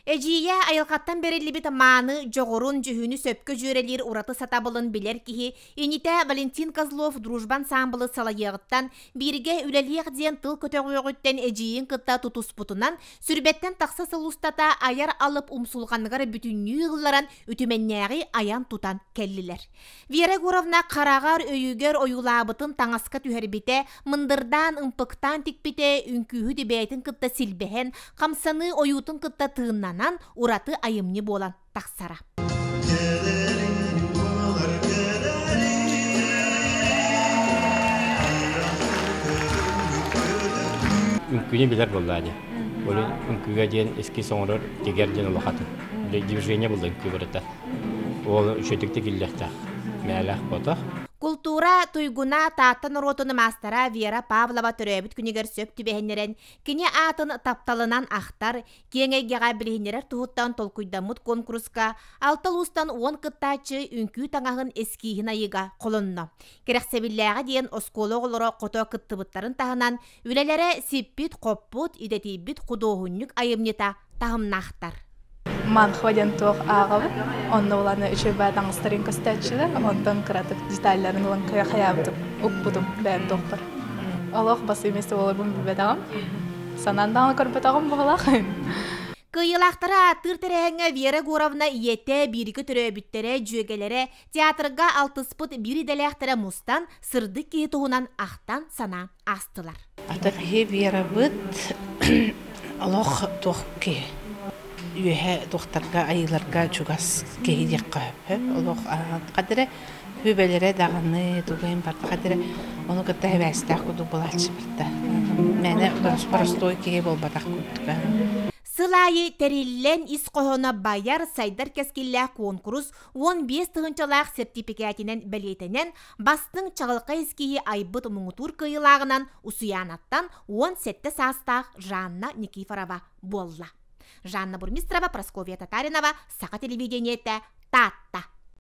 Эдьиийэ айылҕаттан бэриллибит мааны дьоҕурун, дьүһүнү сөпкө дьүөрэлиир ураты сатабылын билэр киһи инитэ Валентин Козлов Дружба ансаамбылы салайыаҕыттан, бииргэ үлэлиэх диэн тыл көтөҕүөҕүттэн эдьиийин кытта тутуспутунан, сүрбэттэн тахса сыл устата айар алып умсулҕаныгар бүтүннүү ылларан үтүмэннээҕи айан-тутан кэллилэр. Вера Егоровна хараҕар, өйүгэр ойуулаабытын таҥаска түһэрбитэ, мындырдаан, ымпыктаан тикпитэ, үҥкүүһүт бэйэтин кытта силбэһэн, хамсаныы ойуутун кытта тыыннанан, ураты айымньы буолан тахсара. Үҥкүүнү билэр буоллаа дии. Ол үҥкүүгэ диэн эскиз оҥорор тигэр диэн улахатын. Движение буолла үҥкүү барыта. Ол үчүгэйдик тигиллиэхтээх. Мээлээх ботох. Култуура туйгуна Таатта норуотун маастара Вера Павлова төрөөбүт күнүгэр сөп түбэһиннэрэн, кини аатын тапталынан ахтар, киэҥ эйгэҕэ билиһиннэрэр туһуттан толкуйдаммыт куонкуруска алта улуустан 10 кыттааччы үҥкүү таҥаһын эскииһин айыыга холонно. Кэрэхсэбиллээҕэ диэн оскуола оҕолоро хото кыттыбыттарын таһынан, үлэлэрэ сиппит-хоппут, идэтийбит худуоһунньук айымньыта таһымнаахтар. Манхва диэн туох ааҕабыт. Онно улаана үчүгэй баа таҥастарын көстөөччүлэр. Онтон кыратык деталларын ылан хайаабытым, укпутум бэйэм туохпар. Олох басыы место буоларбын билбэтэҕим. Санаан даҕаны көрбөтөҕүм быһалаах. Кыайыылаахтары ааттыыр тэрээһиҥҥэ Вера Егоровна ийэтэ, бииргэ төрөөбүттэрэ, дьүөгэлэрэ, театрга алтыспыт биир идэлээхтэрэ мустан, сырдык киһи туһунан ахтан-санаан аастылар. Ата киһи Верабыт олох туох киһи үөһэ туохтарга айыыларга чугас киһи диэххэ сөп. Олох хадырэ хүбэлэрэ даҕаны тугайын барда хадырэ ону кытта хэбээстээх курдук буолааччы барда. Мээнэ боростуой киһи буолбатах курдук. Сыл аайы тэриллэн ис хоһооно байар, сайдар кэскиллээх куонкурус 15 тыһыынчалаах сэртипикээтинэн бэлиэтэнэн, бастыҥ чаҕылхай эскиһи айбыт муҥутуур кыайыылааҕынан Усуйаанаттан 17 саастаах Жанна Никифорова буолла. Жанна Бурмистрова, Прасковья Татаринова, Саха телевидениетэ, Таатта.